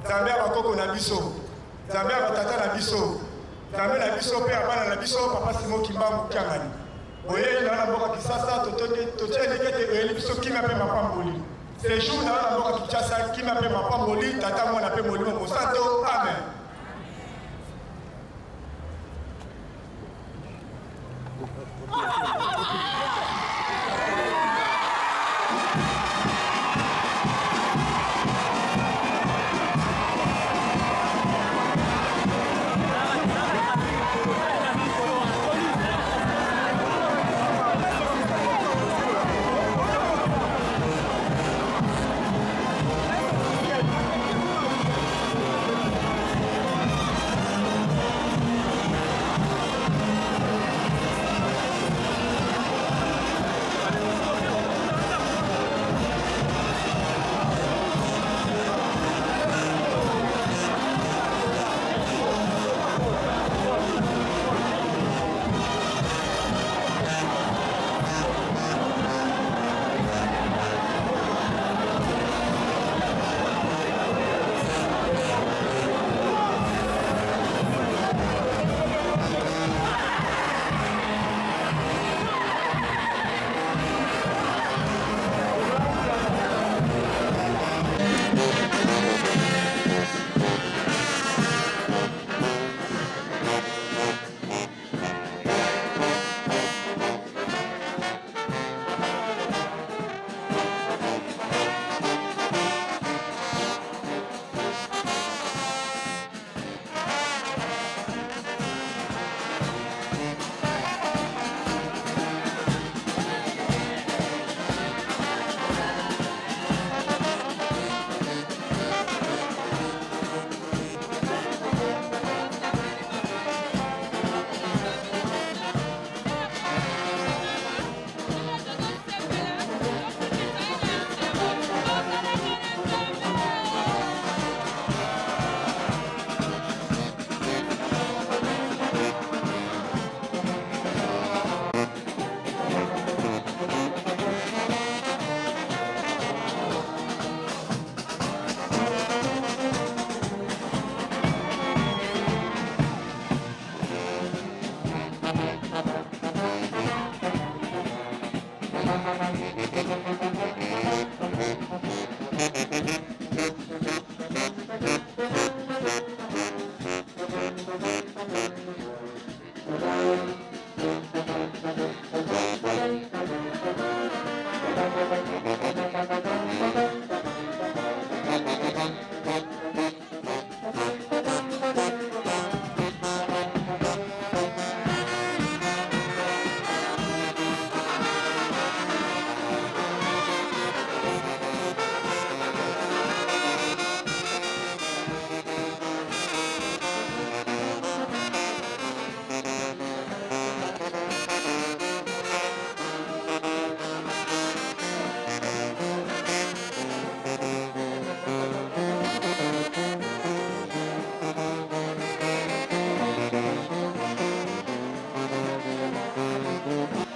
Nzambe ya bakoko na biso, Nzambe ya batata na biso, Nzambe na biso mpe ya bana na biso, Papa Simon Kimbangu Kiangani. Boyei na yo na mboka Kisasa, totie elikya ete oyeli biso kimia mpe mapamboli. Sejour na yo na mboka Kinshasa, kimia mpe mapamboli, Tata, Mwana mpe Molimo Mosanto. Amen.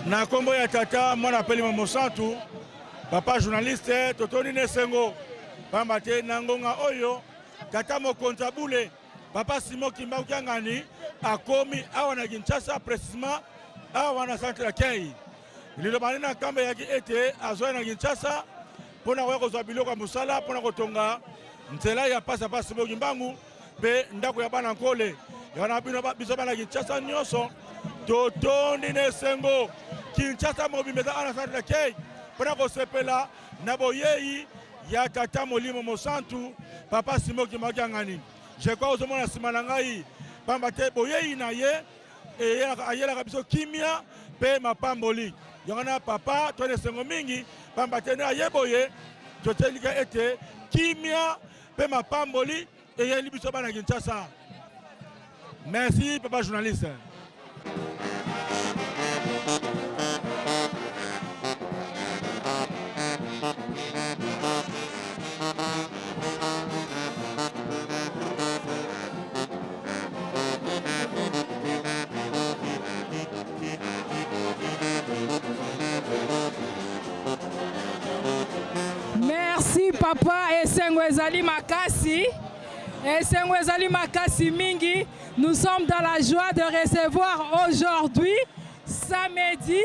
Na nkombo ya Tata, Mwana mpe Elimo Mosantu, papa journaliste, totondi na esengo pamba te na ngonga oyo tata mokonzi ya bule papa Simon Kimbangu Kiangani akomi awa na Kinshasa, precisement awa na centre d'accueil. Liloba nde na nkamba eyaki ete azwaki na Kinshasa mpo na koya kozwa biloko ya mosala mpo na kotonga nzela ya pasi ya pasi Simon Kimbangu mpe ndako ya bana Nkole. Yango bino biso bana Kinshasa nyonso totondi na esengo. Kinshasa mobimba eza awa na centre d'accueil mpo na kosepela na boyei ya tata Molimo Mosantu papa Simon Kimbangu Kiangani. Je crois ozomona nsima na ngai, pamba te boyei na ye ayelaka biso kimia mpe mapamboli. Yango na papa to na esengo mingi, pamba te nde aye boye totelika ete kimia mpe mapamboli eyeli biso bana Kinshasa. Merci papa journaliste. Merci papa, esengo ezali makasi. Esengo ezali makasi mingi. Nous sommes dans la joie de recevoir aujourd'hui, samedi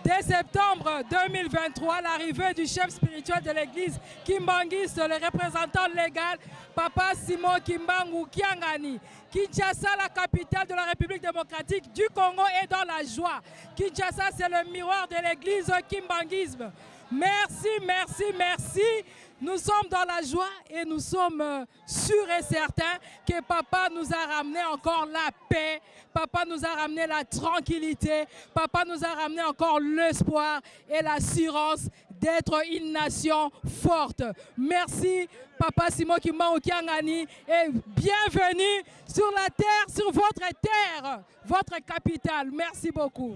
2 septembre 2023, l'arrivée du chef spirituel de l'église Kimbanguiste, le représentant légal, Papa Simon Kimbangu Kiangani. Kinshasa, la capitale de la République démocratique du Congo, est dans la joie. Kinshasa, c'est le miroir de l'église Kimbanguisme. Merci, merci, merci. Nous sommes dans la joie et nous sommes sûrs et certains que Papa nous a ramené encore la paix. Papa nous a ramené la tranquillité. Papa nous a ramené encore l'espoir et l'assurance d'être une nation forte. Merci, Papa Simon Kimbangu Kiangani, et bienvenue sur la terre, sur votre terre, votre capitale. Merci beaucoup.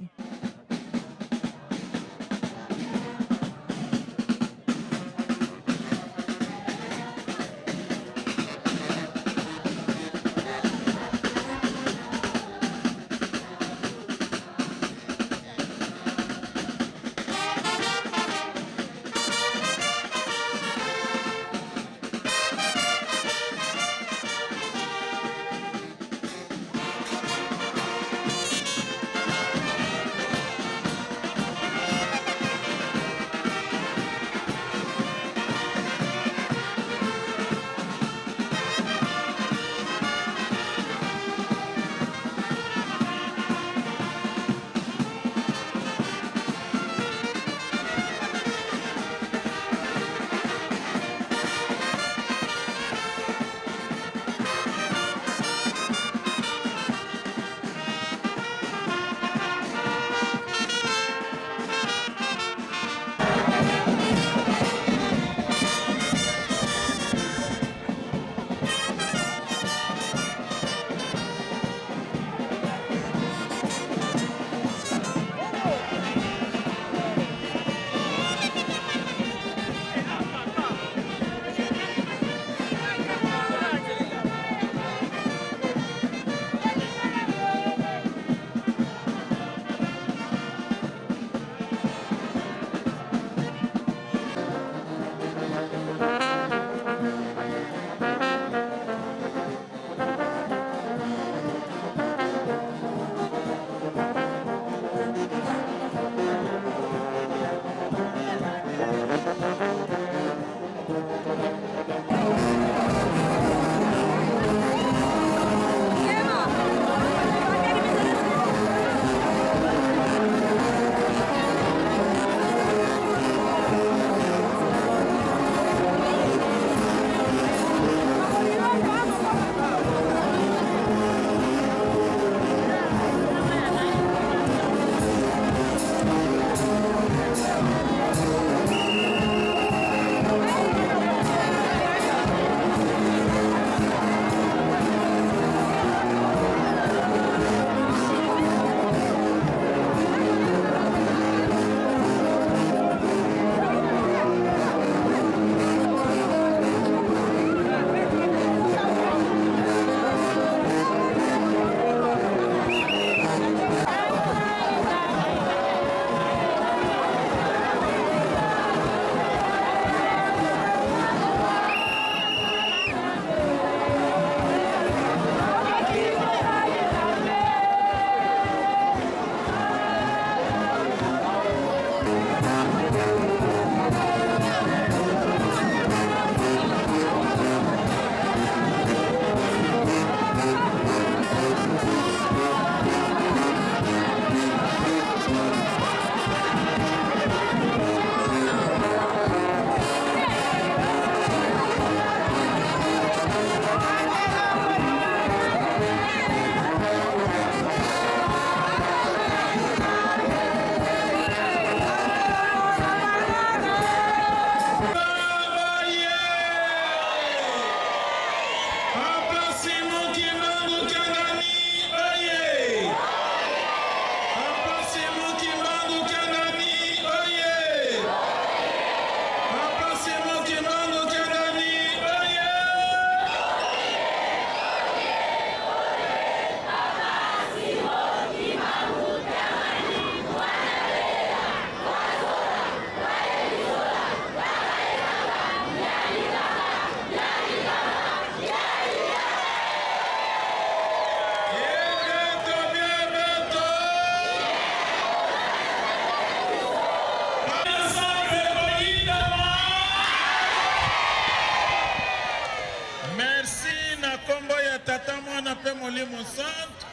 mpe Molimo Santu.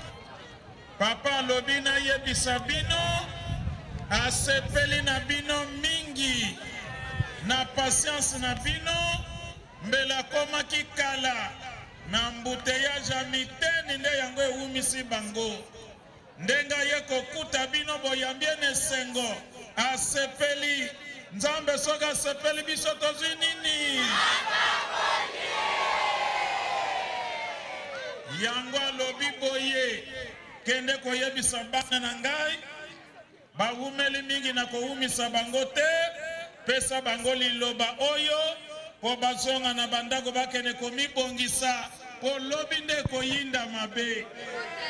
Papa alobi nayebisa bino, asepeli na bino mingi na patience na bino, mbele akomaki kala na embouteillage ya miteni nde yango ewumisi bango. Ndenge aye kokuta bino boyambi ye na esengo, asepeli. Nzambe soki asepeli biso tozwi nini? Yango alobi boye, kende koyebisa bana na ngai bawumeli mingi na kowumisa bango te, pesa bango liloba oyo mpo bazonga na bandako bakende komibongisa mpo lobi nde ekoyinda mabe.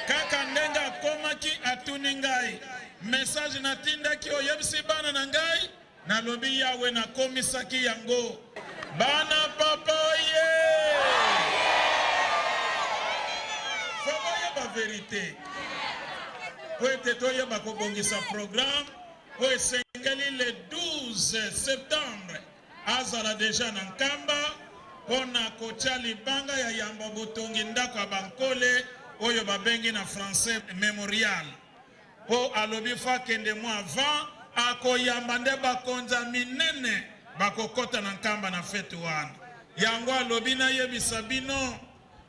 Kaka ndenge akomaki atuni ngai message natindaki oyebisi bana na ngai, nalobi Yawe nakomisaki yango. Bana papa oye! Fo boyeba verite mpo ete toyeba kobongisa programme mpo esengeli le 12 septembre azala deja na Nkamba mpo na kotia libanga ya yambo botongi ndako ya bankole oyo babengi na français memorial. Mpo alobi fo akende mwa avant, akoyamba nde bakonzi ya minene bakokota na Nkamba na fete wana. Yango alobi nayebisa bino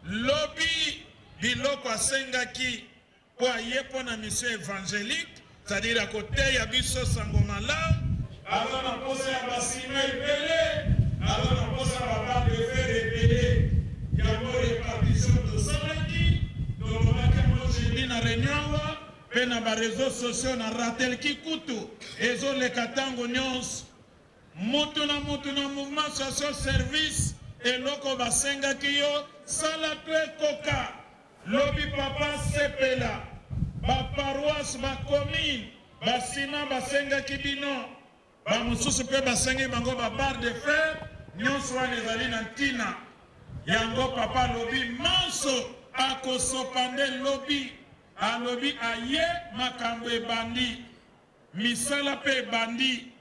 lobi biloko asengaki mpo aye mpo na mission evangelique, c'est-à-dire akoteya biso sango malamu. Aza na posa ya ba ciment ebele, aza na posa ya ba barre de fer ebele. Yango repartition tosalaki, tolobaki yango jeudi na reunion awa pe na ba reseaux sociaux na ratelki kutu ezoleka tango nionso. Mutu na mutu na mouvement social service eloko basengaki yo sala to ekoka. Lobi papa sepela ba paroisse ba commune ba ciment basengaki bino ba mosusu pe basengi bango ba barre de fer nionso wana ezali na ntina yango papa alobi manso akosopa nde lobi alobi aye makambo ebandi misala pe ebandi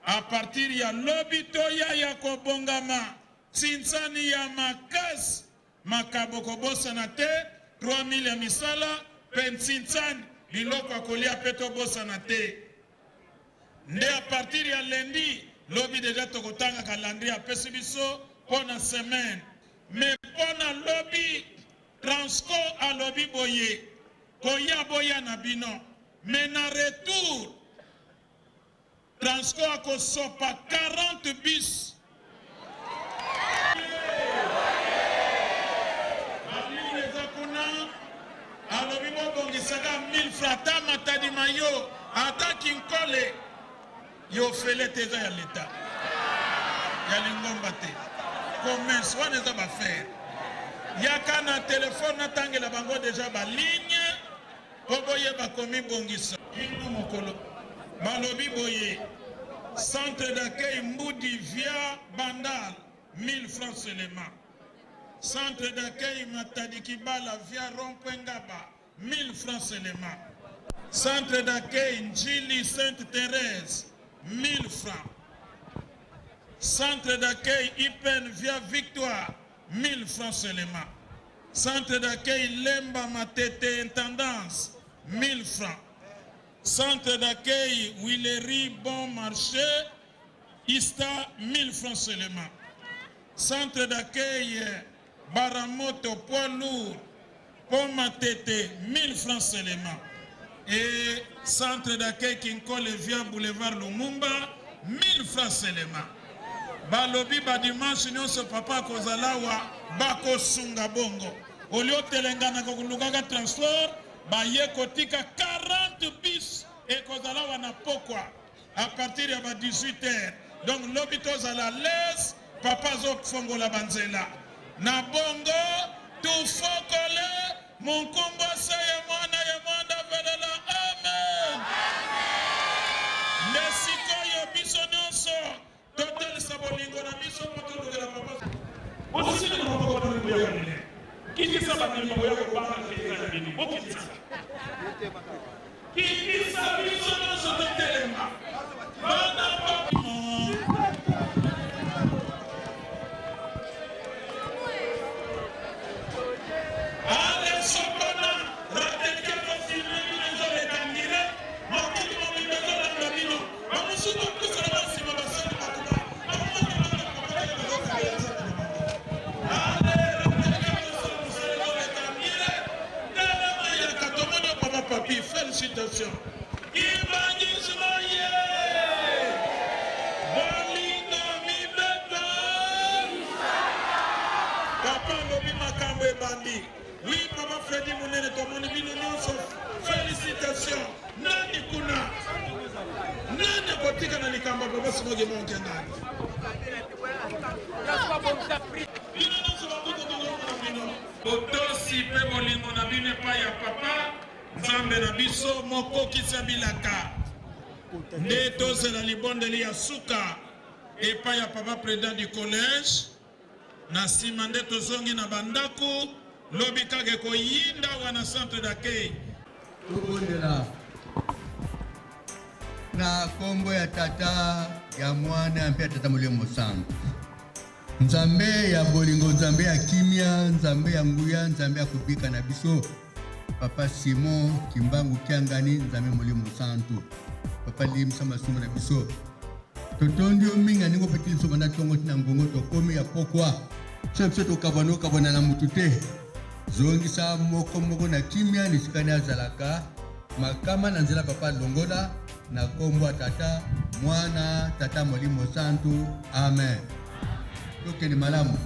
A partir ya lobi toya ya kobongama tsinsani ya makasi makabo kobosana te 3000 ya misala pe ntsinsani biloko ya kolia pe tobosana te nde a partir ya lundi lobi deja tokotanga calendrier apesi biso po na semaine mais po na lobi transco alobi boye koya boya na bino mais na retour Transco akosopa 40 bus. Ba ligne eza kuna alobi bobongisaka 1000 francs ata Matadi mayo ata Kinkole ya ofele te eza ya leta ya lingomba te commerce wana eza ba faire yaka na telefone natangela bango deja ba ligne Po boyeba komibongisa. Bino mokolo balobi boye centre d'accueil Mbudi via Bandal 1000 francs seulement. Centre d'accueil Matadi Kibala via rond-point Ngaba 1000 francs seulement. Centre d'accueil Ndjili Sainte Thérèse 1000 francs. Centre d'accueil IPN via Victoire 1000 francs seulement. Centre d'accueil Lemba Matete Intendance 1000 francs. Centre d'accueil Huilerie Bon Marché Ista 1000 francs seulement. Centre d'accueil Baramoto Poids Lourd Pont Matete 1000 francs seulement. Et centre d'accueil Kinkole via boulevard Lumumba 1000 francs seulement. Balobi ba dimanche nyonso papa akozala awa bakosunga bongo. Olie otelenganaka kolukaka transport baye kotika 40 bus ekozala awa na pokwa à partir ya ba 18 heures. Donc lobi tozala à l'aise, papa azofongola banzela. Na bongo tufokole munkumbose ya mwana ya mwanda velela amen. Nde sikoyo biso nyonso totalisa bolingo na biso mpo tolukela papa. Bosili na maboko na bino boyaka minene. Kitisa bandimi boya kobanga te eza ya bino. Bokitisa. Kitisa biso nyonso totelema. Bana ba Simon Kimbangu Kiangani. Bino nyonso bakuta tozomona bino. Botosi mpe bolingo na bino epai ya Papa Nzambe na biso mokokisi bilaka. Nde tozela libondeli ya suka epai ya Papa President du collège. Na nsima nde tozongi na bandako. Lobi kaka ekoyinda awa na centre d'accueil. Tobondela na kombo ya Tata, ya Mwana mpe ya Tata Molimo Mosantu. Nzambe ya bolingo, Nzambe ya kimia, Nzambe ya nguya, Nzambe ya kobika na biso. Papa Simon Kimbangu Kiangani, Nzambe Molimo Mosantu. Papa limbisa masumu na biso. Totondi yo mingi na ndenge opeti biso banda ntongo ti na ngongo tokomi ya pokwa. Biso biso tokabwana okabwana na motu te. Zongisa moko moko na kimia na esika ne azalaka. Makama na nzela papa longola na kombo ya Tata, Mwana, Tata Molimo Santu. Amen. Tokende malamu.